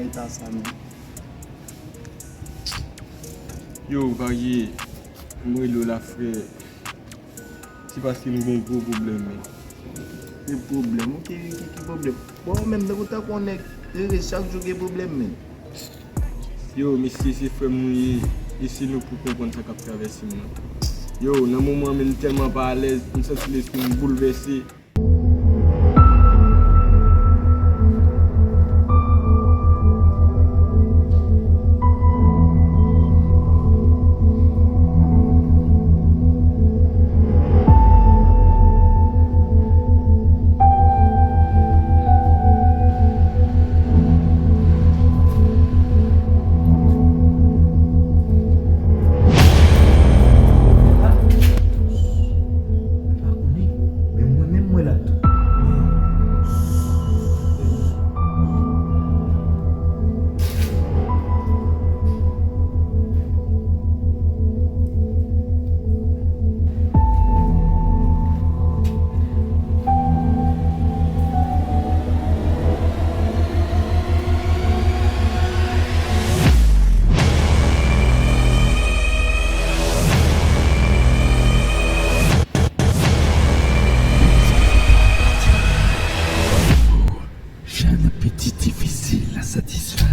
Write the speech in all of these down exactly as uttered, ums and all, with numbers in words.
Eta sa menm. Yo, Varye, m rele w la, frè. Se paske m gen gwo pwoblèm, men. Gen pwoblèm? Ou ki, ki, ki pwoblèm? Bon, ou menm, tankou, tankou yon nèg rele chak jou gen pwoblèm, men. Yo, mesye, se frè m nou ye, e se nou pou konprann sa k ap travèse m nan. Yo, nan moman an, men, m tèlman pa alèz, m santi lespri m boulvèse. M pa konnen, men mwen menm mwen la tou. Jèn apetit difisil a satisfè.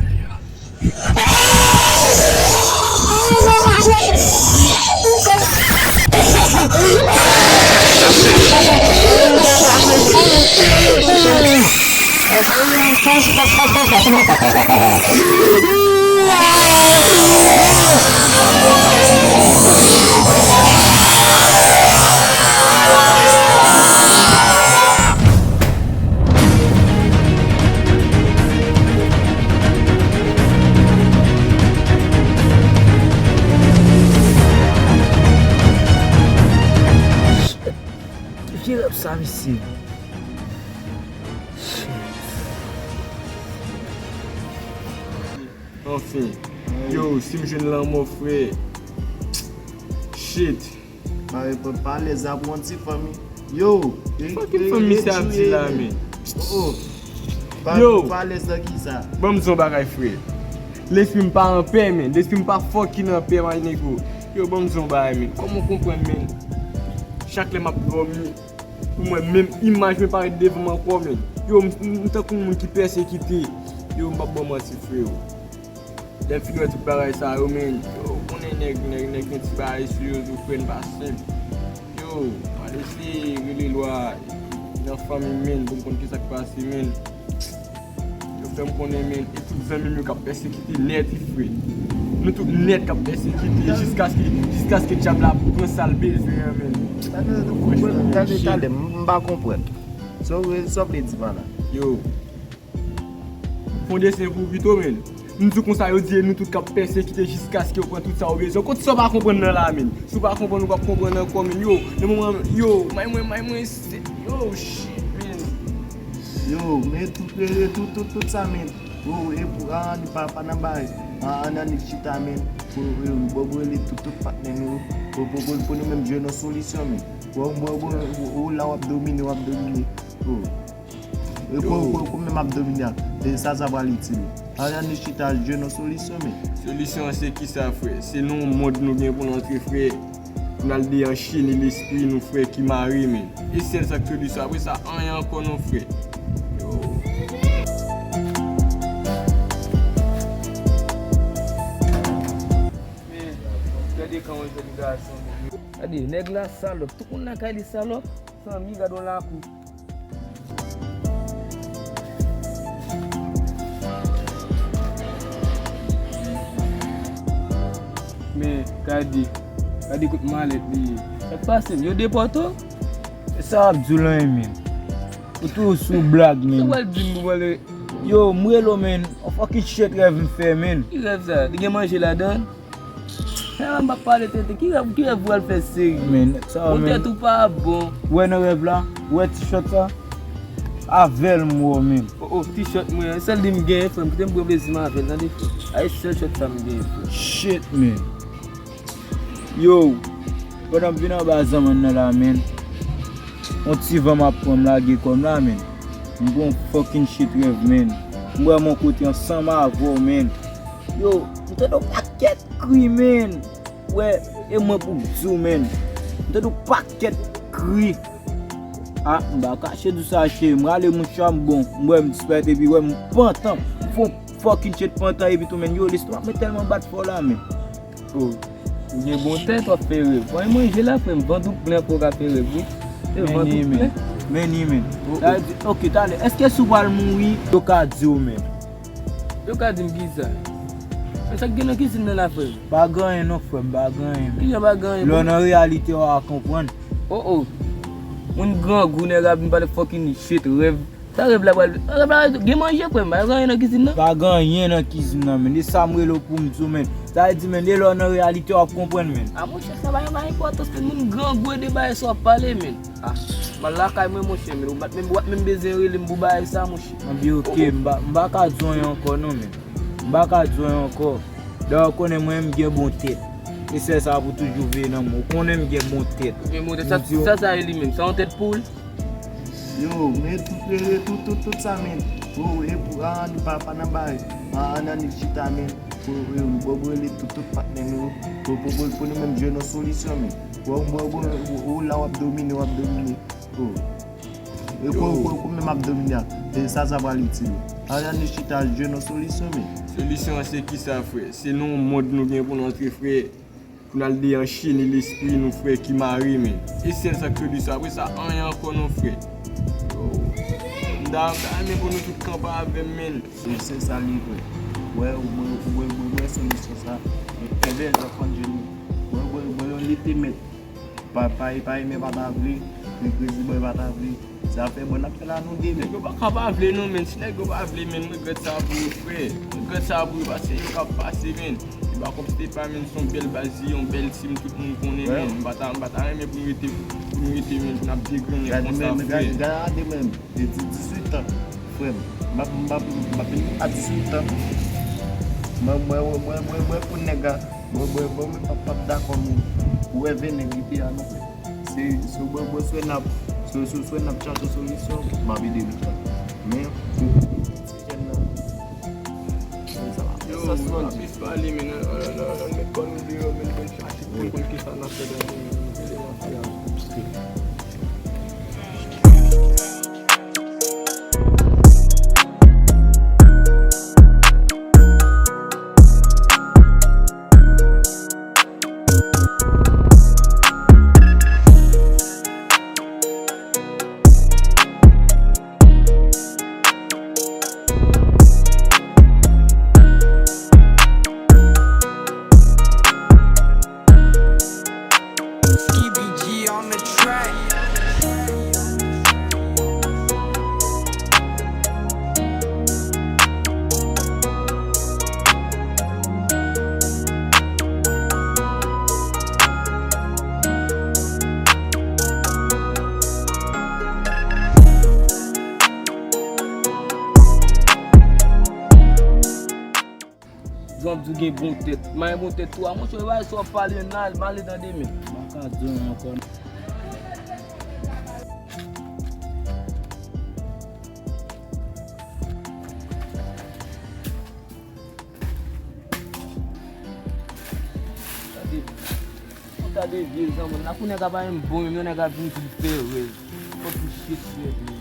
Ki vye rap sa, mesye? Anfen. Yo, si m jwenn lanmò, frè. Shit. Pa, pa, pa alèz la pou yon ti fanmi. Yo, e, fucking e, fanmi e sa ap di la, men. Oh, oh. Pa, yo, pa alèz nan ki sa? Ban m di w yon bagay, frè. Lespri m pa anpè, men. Lespri m pa fucking anpè, my nigga. Yo, ban m di w yon bagay, men. Kòman w konprann, men? Chak lè m ap dòmi, pou mwen menm, imaj mwen parèt devan m ankò, men. Yo, m, m, m tankou moun ki pèsekite. Yo, m p ap ba w manti, freo. Lè m fin wè tout bagay sa yo, men, yo, ou konnen nèg, nèg, nèg gen ti bagay sou yo tou, frè, n pa senp. Yo, m al eseye rele lwa nan fanmi m, men, pou m konn kisa k pase, men. Yo fè m konnen, men, e tout zanmi m yo k ap pèsekite nèt, wi, frè. Nou tout nèt k ap pèsekite jiskaske, jiskaske dyab la pran sa l bezwen an, men. Gade, gade, gade, m pa konprann. Sa w, sa w vle di pa la? Yo. Fè yon desen pou ou pito, men. M di w konsa, yo di e nou tout k ap pèsekite jiskaske yo pran tout sa yo bezwen. Kot sa w pa konprann nan la, men? Si w pa konprann, ou p ap konprann ankò, men. Yo, nan moman, yo, may mwen, may mwen, se, yo, shit, men. Yo, men tout, e, tout, tout, tout sa, men. Yo, e pou, a, annik pa, pa nan bay. A, annik chita, men. Pou, e, bò, bò, rele tout, tout patnè nou. Pou, pou, pou, pou nou menm jwenn yon solisyon, men. Bò, bò, bò, ou, ou la w ap domine, w ap domine. Yo. E kou, kou, kou menm ap domine a, e sa, sa pral itil ou. Ann, ann chita, jwenn yon solisyon, men. Solisyon an se kisa, frè? Se nan yon mond nou gen pou n antre, frè. Pou n al deanchene lespri nou, frè, ki mare, men. E sèl sa k solisyon. Apre sa, anyen ankò non, frè. Yo. Men, gade kòman jèn gason, men. Gade, nèg la salòp. Tout moun nan kay li salòp. Fanmi, gade yon lakou. Men, gade, gade kot malèt li ye. Sa k pase, yo depòte w? E sa w ap di w la, men. Ou toujou sou blag, men. Sa w al di m pou pale? Yo, m rele w, men. On fucking shit rèv m fè, men. Ki rèv sa? Li gen manje ladan l? Sa m ap pale tenten. Ki rèv, ki rèv ou al fè seri? Men, sa, men. Ou tèt ou pa bon. Ou wè nan rèv la? Ou wè t-shirt sa? Avè l m wè w, men. Oh, oh, t-shirt mwen an. Sèl li m genyen, frè m. Kite m pran plezi m avè l, tande, frè. A, e sèl shirt sa m genyen, frè. Shit, men. Yo, pandan m vin anba zanmann nan la, men. On ti van m ap pran, m lage kò m la, men. M gon fucking shit rèv, men. M wè m yon kote ansanm avè w, menn. Yo, m tande yon pakèt kri, menn. Wè, e mwen pou m di w, menn. M tande yon pakèt kri. Ah, m pa kache di w sa, cheri. M rale mouchwa m, bon. M wè m disparèt epi wè m pantan. M fè yon fucking shit pantan epi tou, menn. Yo, lestomak mwen tèlman bat fò la, menn. Oh, ou gen bon tèt, w ap fè rèv. Mwen manje la, frè m, vant ou plen pou w ka fè rèv, wi. E vant ou plen. Men ni, men. Oh, oh. Sa vle di, ok, talè, èske si w pral mouri, yo ka di w menm? Yo ka di m kisa? Men sa k gen nan kizin nan la, frè m? Pa gen anyen non, frè m, pa gen anyen, men. Kijan pa gen anyen? Lè w nan reyalite, w a konprann. Oh, oh. Moun grangou, nèg ap vin pale fucking shit, rèv. Sa rèv la pral, rèv la gen manje, frè m, pa gen anyen nan kizin nan. Pa gen anyen nan kizin nan, men. E sa m rele w pou m di w, men. Sa vle di, men, e lè w nan reyalite, w ap konprann, men. A, monchè, sa pa gen, pa gen enpòtans, men. Moun grangou e de bagay sa w ap pale, men. A, m al lakay mwen, monchè, men. Ou pa t menm, ou pa t menm bezwen rele m pou bagay sa, monchè. Anben, ok, m pa, m pa ka di w anyen ankò, non, men. M pa ka di w anyen ankò. Dayè, ou konnen mwen, m gen bon tèt. E sèl sa pou toujou veye nan men w. Ou konnen m gen bon tèt. Ou gen bon tèt. Sa, sa, sa e li menm? Sa yon tèt poul? Yo, men tout, tout, tout, tout, tout sa, men. Oh, e pou, ah, nou pa, pa nan bay. Ah, nan nou chita, men. Oh, yo, bon, bon, rele tout, tout patnè nou. Pou, pou, pou, pou nou menm jwenn yon solisyon, men. Bon, bon, bon, ou, ou la w ap domine, w ap domine. Oh. E kou, kou, kou menm ap domine a. E sa, sa pral itil. Ah, nan nou chita, jwenn yon solisyon, men. Solisyon an se kisa, frè? Se nan yon mond nou gen pou n antre, frè. Pou n al deyancheni lespri nou, frè, ki mare, men. E sèl sa k tou di sa, apre sa, anyen ankò non, frè. Yo, m ta, m ta renmen pou nou tout kanpe avè m, men. Se, se sa li vre. Wè, ou wè, ou wè, ou wè solisyon sa. Men, enben, Zafran Jeni. Wè, wè, wè, yon lite mèt. Pa, pa, pa, men pa ta vle. Men Crazy Boy pa ta vle. Zafè bon n ap fè la nou de, men. Nèg yo pa ka pa vle non, men. Si nèg yo pa vle, men, m regrèt sa pou yo, frè. M regrèt sa pou yo, paske yo k ap pase, men. Se pa kòm se te pa, men, se yon bèl baz, yon bèl team, tout moun konnen, men. M pa ta, m pa ta renmen pou nou rete, pou nou rete, men, pou n ap degrennen konsa, frè. Gade, men, gade, gade, men. Li di dizuit an, frè m. M ap, m ap, m ap vin a dizuit an. Mwen, mwen, mwen, mwen, mwen, mwen pou nèg la. Mwen, mwen, mwen, mwen p ap, p ap dakò, men. Ou wè ven nèg li te a, non, frè. Se, se, mwen, mwen, swen n ap, se, se, swen n ap chache solisyon, m ap ede nou sa. Men, pou, pou ti jèn nan, men sa va fè sans, non. Yo, n ap plis pale, men, nan, nan, nan, nan, met kò nou deyò, men, nou konn chache, pou nou konn kisa n ap fè dan nou, men, nou rele mafya. Skeevy G on the track. Jan w ap di w gen bon tèt. M pa gen bon tèt tou a, monchè, bagay sa w ap pale, m mal, m ale tande, men. M pa ka di w ankò. Tande, tande vye zanmi la, pou nèg la pa menm bon, menm yon nèg ap vin di l fè rèv. Fòk li chèche rèv li.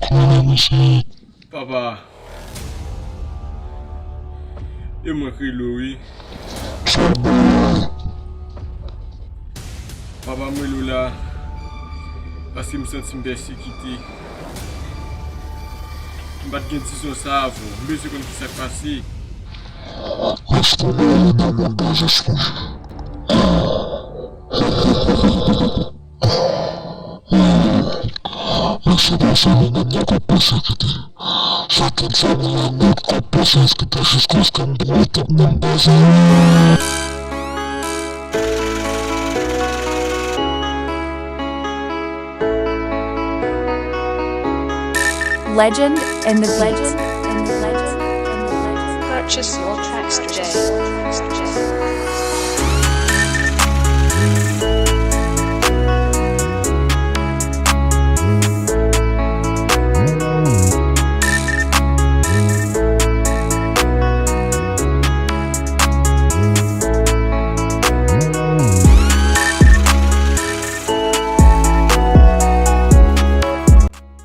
Kòman mesye? Papa, e mwen k rele w, wi. Sa w bay? Papa, m rele w la paske m santi m pèsekite. M pa t gen dizon sa avan w. M bezwen konn kisa k pase. Èske w wè yon moun dèyè espwaje? Mesye, pase nou menm nan k ap pèsekite. Se tout fanmi an nèt k ap pèsekite jiskaske m pran tèt nan baz la. Legend and the Legend and the Legend and the Legend. Purchase your tracks today.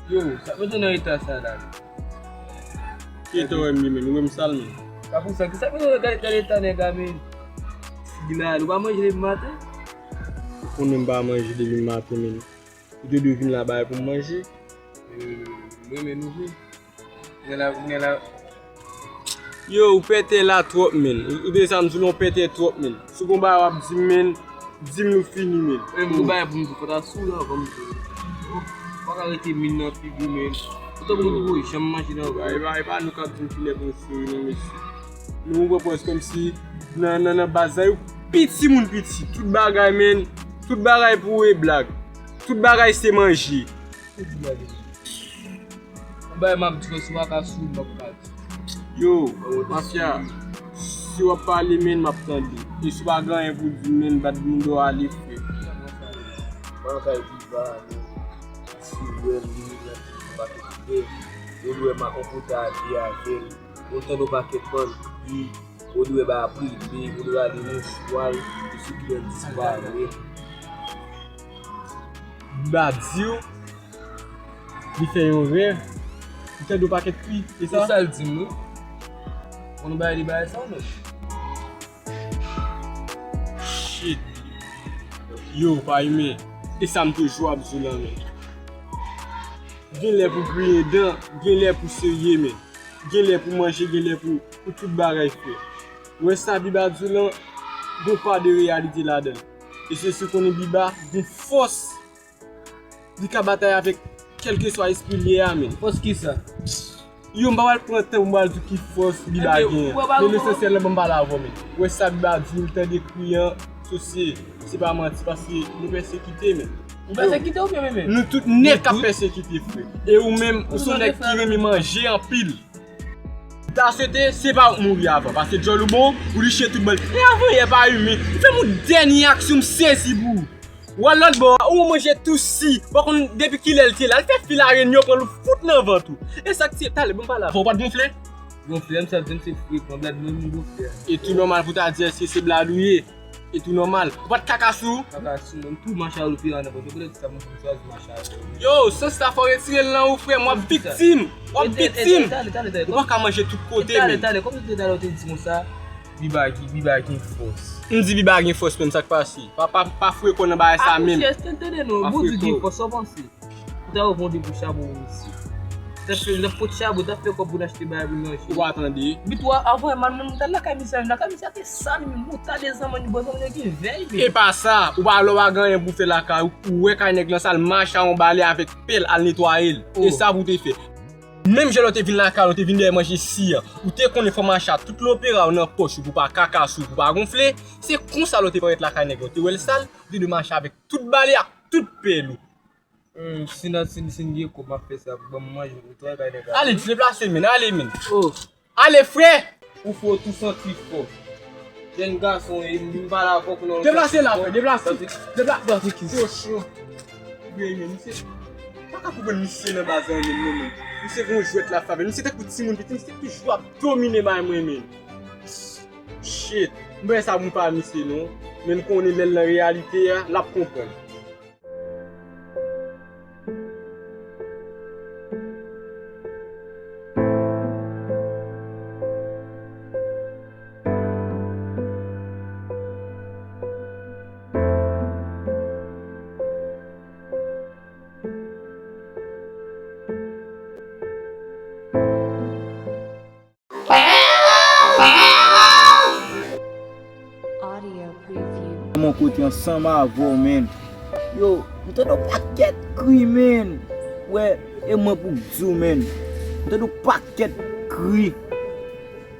Yo, sa mete nan eta sa la. Ki eta w wè m ye, men? Ou wè m sal, men? Sa pou sa, ki sa mete nan gade, gade eta nèg la, men? Figi la, nou pa manje depi maten? Ou konnen m pa manje depi maten, men. Ou te dwe vin la bay pou m manje. Mwen, men nou vin. Mwen la, mwen la. Yo, ou pete la twòp, men. Ou, ou desann sou non pete twòp, men. Si w gon bagay w ap di m, men, di m nou fini, men. Men, mwen gon bagay pou m di, fò ta sou la, kòm si. Pa ka rete min nan figi, men. Ou tankou nou janm manje nan. E pa, e pa nou k ap di m ki nèg nou sou, non, mesye. Nou pran pòz kòm si nan, nan, nan baz la, yo piti moun piti. Tout bagay, men. Tout bagay pou e blag. Tout bagay se manje. Yon bagay m ap di w, si w pa ka sou, m p ap ka di. Yo, mafya, si w ap pale, men, m ap tande. E si w pa gen anyen pou di, men, bat moun do ale, frè. Mwen kay di ba, men, si w wè m, li, li, li, li, pa te koupe. Yo lwe m ak yon pota de avè l. Yo tande yon pakèt bann kri. Ou dwe ba prive, ou dwe ale nan chwal, ou sou ki yon disparèt. Biba di w, li fè yon rèv, li tande yon pakèt kri, se sa? Se sa l di m, wi. Ou konn bagay li bagay sa, ou menm? Shit. Yo, pa imen. E sa m toujou ap di w lan, men. Gen lè pou griyen dan, gen lè pou serye, men. Gen lè pou manje, gen lè pou, pou tout bagay fè. Ou wè sa Biba di w lan, gon pa de reyalite ladan l. E se si w konnen Biba, gon fòs, li ka batay avèk kèlkeswa espri l ye a, men. Fòs kisa? Yo, m pa pral pran tan pou m pral di w ki fòs Biba genyen. Men lesansyèl lan, ban m pale avè w, men. Ou wè sa Biba di w, li tande kri an, sosye, se pa manti, paske nou pèsekite, men. Nou pèsekite ou byen, men, men? Nou tout nèt k ap pèsekite, frè. E ou menm, ou se yon nèg ki renmen manje anpil. M ta swete se pa ou k mouri avan, paske djòl ou bon, ou liche tout bann. E avan yè pa imen. Fè m yon dènye aksyon, m sezi pou ou. W al lòt bò a, ou manje tou si. Pa konn depi kilè l te la. L fè fil a renn yo pran l fout nan vant ou. E sa k se, talè, ban m pale avè w. Ou pa t gonfle? Gonfle, m sa di m se frekan, blad mwen, m gonfle. E tou nòmal pou ta di èske se blad ou ye? E tou nòmal. Ou pa t kaka sou? Kaka sou, men m tou mache a opera nan pòt. Poutèt sa m chwazi mache a. Yo, sans la fò retire l nan ou, frè m. W ap viktim. W ap viktim. Ou pa ka manje tout kote, men. Talè, talè, kòm se talè ou te di konsa, Biba gen, Biba gen fòs. M di Biba gen fòs, menm sa k pase. Pa, pa, pa frekan nan bagay sa menm. Akoche, èske n tande non? Bon, di gen fòs, sa w panse? Ou ta reponn de pou chabon isi. Ou ta fè, ou ta pot chabon, ou ta fè kòb pou n achte bagay pou n manje. Ou pa tande? Bitwa, avan, man, man, ou ta lakay misye, lakay misye te sal, men ou ta dezanmwen, ni bò zanmwen gen vèy, men. E pa sa, ou pa lè w pa gen anyen pou fè lakay ou, ou wè kay nèg lan sal, mache a yon bale avèk pèl al netwaye l. E sa pou w te fè. Menm jan lè w te vin lakay, ou te vin dèyè manje si an. Ou te konnen fò mache a tout lopera w nan pòch ou pou pa kaka sou, pou pa gonfle. Se konsa lè w te parèt lakay nèg lan. Ou te wè l sal, ou te dwe mache avèk tout bale ak tout pèl ou. Hmm, si n, si n, si n gen kòb, m ap fè sa pou ban m manje, pou travay bay nèg la. Ale, deplase, men, ale, men. Oh. Ale, frè! Ou fò, tou santi fò. Jèn gason, e m vin pale avè w pou nan. Deplase la, frè, deplase. Depla-, deplase ki. Kochon. Vre, men, misye. Pa ka konprann misye nan baz la, men, non, men. Misye gon jwèt la, frè, men. Misye tankou timoun piti, misye toujou ap domine bay mwen, men. Shit. M pa sa pou m pa misye, non. Men m konnen lè l nan reyalite a, l ap konprann. Yon kote ansanm avè w, menn. Yo, m tande yon pakèt kri, menn. Wè, e mwen pou k di w, menn. M tande yon pakèt kri.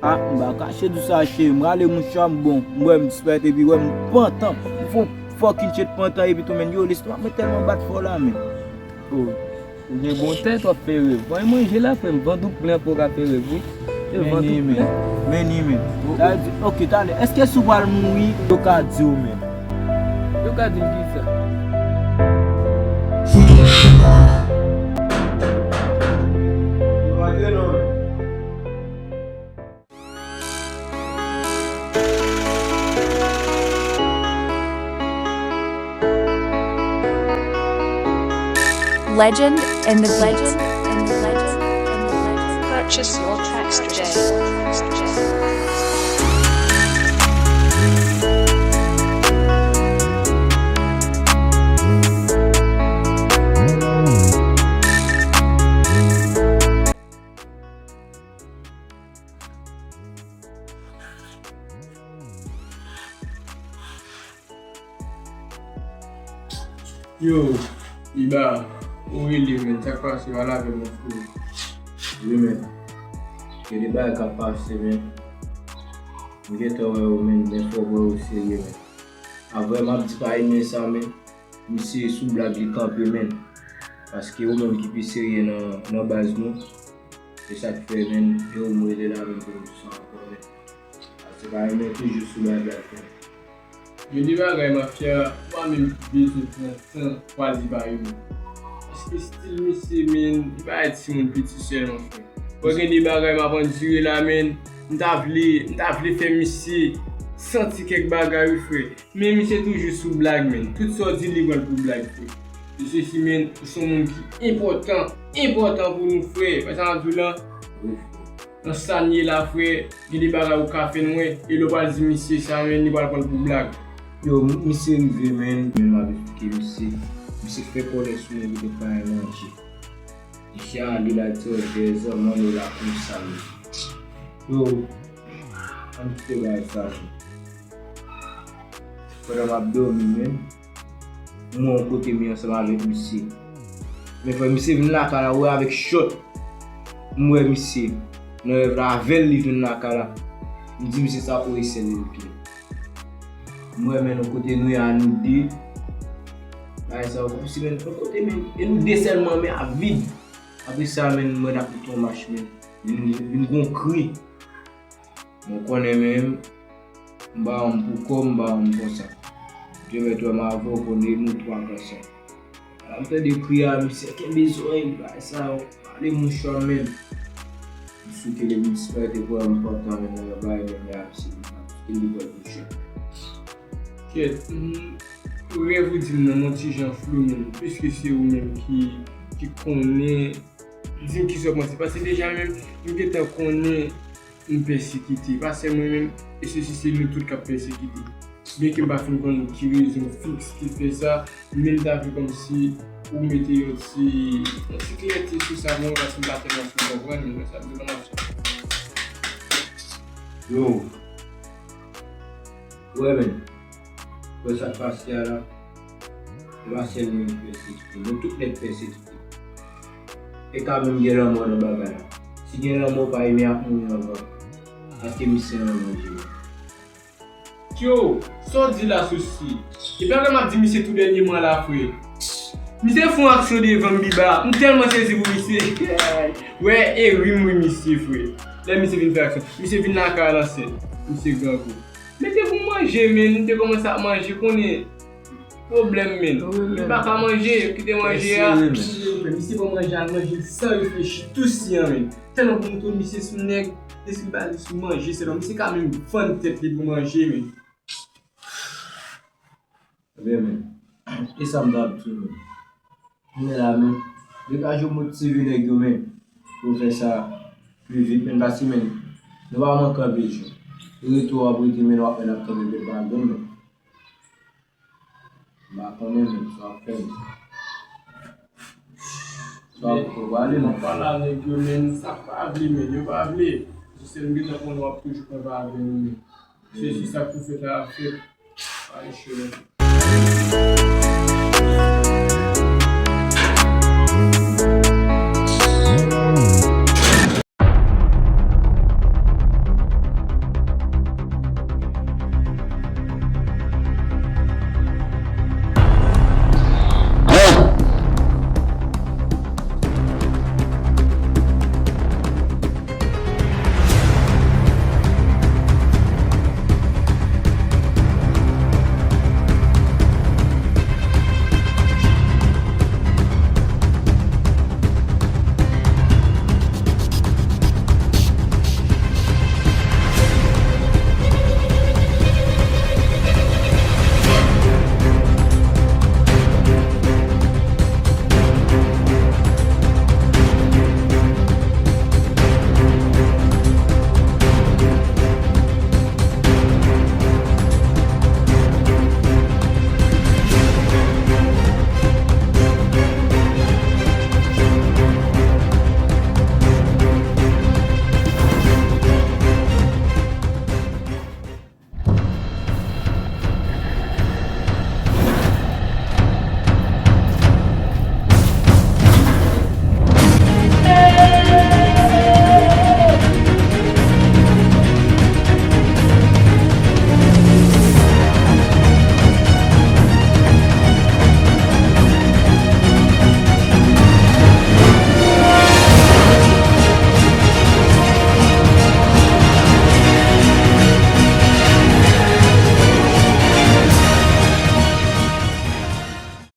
A, m pa kache di w sa, cheri. M rale mouchwa m, bon. M wè m disparèt epi wè m pantan. M fè yon fucking shit pantan epi tou, menn. Yo, lestomak mwen tèlman bat fò la, menn. Oh. Ou gen bon tèt, w ap fè rèv. Bon, e manje la, frè m, vant ou plen pou w ka fè rèv, wi. E vant ou plen. Men ni, men. Sa vle di, ok, talè, èske si w pral mouri, yo ka di w menm? Yo ka di m kisa? Legend and the Beat. Purchase your tracks today. Yo, Iba, ou rele, menn, sa k pase, pale avè m, mon frè. Wi, menn. Gen de bagay k ap pase, menn. M gentan wè ou, menn, men fò w pran yo serye, menn. Avè m ap di pa renmen sa, menn. Misye sou blag li kanpe, menn. Paske ou menm ki pi serye nan, nan baz nou. Se sa k fè, menn, e ou m rele la, menn, pou nou sa ankò, menn. Paske pa renmen toujou sou blag la, menn. Gen de bagay, mafya, ou pa menm bezwen pran tan pou al di pa renmen. Paske stil misye, menn, li pa yon timoun piti sèlman, frè. Bon, gen de bagay m ap andire la, menn. M ta vle, m ta vle fè misye santi kèk bagay, wi, frè. Men misye toujou sou blag, menn. Tout sa w di, li pran l pou blag, frè. E sesi, menn, ou se yon moun ki enpòtan, enpòtan pou nou, frè. Wè sa m ap di w lan? Nan sa n ye la, frè, gen de bagay ou ka fè n wè, e lè w pral di misye sa, menn, li pral pran l pou blag. Yo, m-, misye rive, menn. Men m ap eksplike misye. Misye fè kòlè sou mwen, li te pa manje. Misye ale la, di, "Dèzè, mwen la konsa, menn." Yo, ann kite bagay sa, menn. Pandan m ap dòmi, menn, m wè yon kote m ye ansanm avèk misye. Men frè, misye vin lakay la, wè, avèk chòt. M wè misye. Nan rèv la, avè l, li vin lakay la. M di misye sa, wi, sè l, li te. M wè, menn, yon kote nou ye a, nou de. Bagay sa yo kòmsi, menn, yon kote, menn, e nou de sèlman, men a vid. Apre sa, menn, m wè n ap met yon mach, menn. Vin, vin gon kri. Mwen konnen menm, m pa wè m pou kò m, m pa wè m konsa. Dye mèt wè m avè w, konnen nou twa konsa. Ala m tande kri a, misye kenbe zòrèy m, bagay sa yo, pale mouchwa m menm. M sou tele m disparèt epi wè m pantan menm nan yon bagay menm la, misye di m ap kite li pran mouchwa. Kèt, m, rèv ou di m nan m on ti jan flou menm, piske se ou menm ki, ki konnen. Di m kisa w panse, paske deja menm, m gentan konnen m pèsekite. Pa sèl mwen menm, e sesi se nou tout k ap pèsekite. Byenke m pa fin konn ki rezon fiks ki fè sa, men m ta vle kòmsi ou mete yon ti, yon ti klète sou sa pou mwen, paske m pa tèlman fin konprann, men sa m di kòmanse. Yo. Wè, men. Wè sa k pase a la. Se pa sèl mwen ki pèsekite. Nou tout nèt pèsekite. E ka menm gen lanmò nan bagay la. Si gen lanmò, pa renmen ap mouri anvan. Paske misye nan manje. Yo, sa w di la, Sousi? E pa ke m ap di misye tou dènyèman la, frè. Misye fè yon aksyon devan m, Biba. M tèlman sezi pou misye. Wè, e ri m ri misye, frè. Lè misye vin fè aksyon. Misye vin lakay la, sèl. Misye grangou. Mete pou manje, men. M te kòmanse ap manje, konnen. Pwoblèm, men. Wi, men. Li pa ka manje, kite manje a. Mèsi, wi, men. Misye pran manje a, l manje l san reflechi, tou siyan, men. Tèlman pou m tou, misye sou nèg, lespri ba li sou manje, sèlman misye ka menm vann tèt li pou manje, men. Ebyen, men. E sa m t ap di w, men. Men la, men. Degaje w motive nèg yo, men. Pou fè sa pli vit, men, paske, men, nou pa manke anpil jou. Retou w ap rete, men, w ap wè n ap kanpe bèl pa grenn, men. M pa konnen menm sa w ap fè m. Sa w ap fè w pale, men. Mwen pale a nèg yo, men sa pa vle, men yo pa vle. Se sèl m gentan konnen w ap toujou kanpe avè nou, men. Se si sa k pou fèt la ap fèt. Pa Pale chire.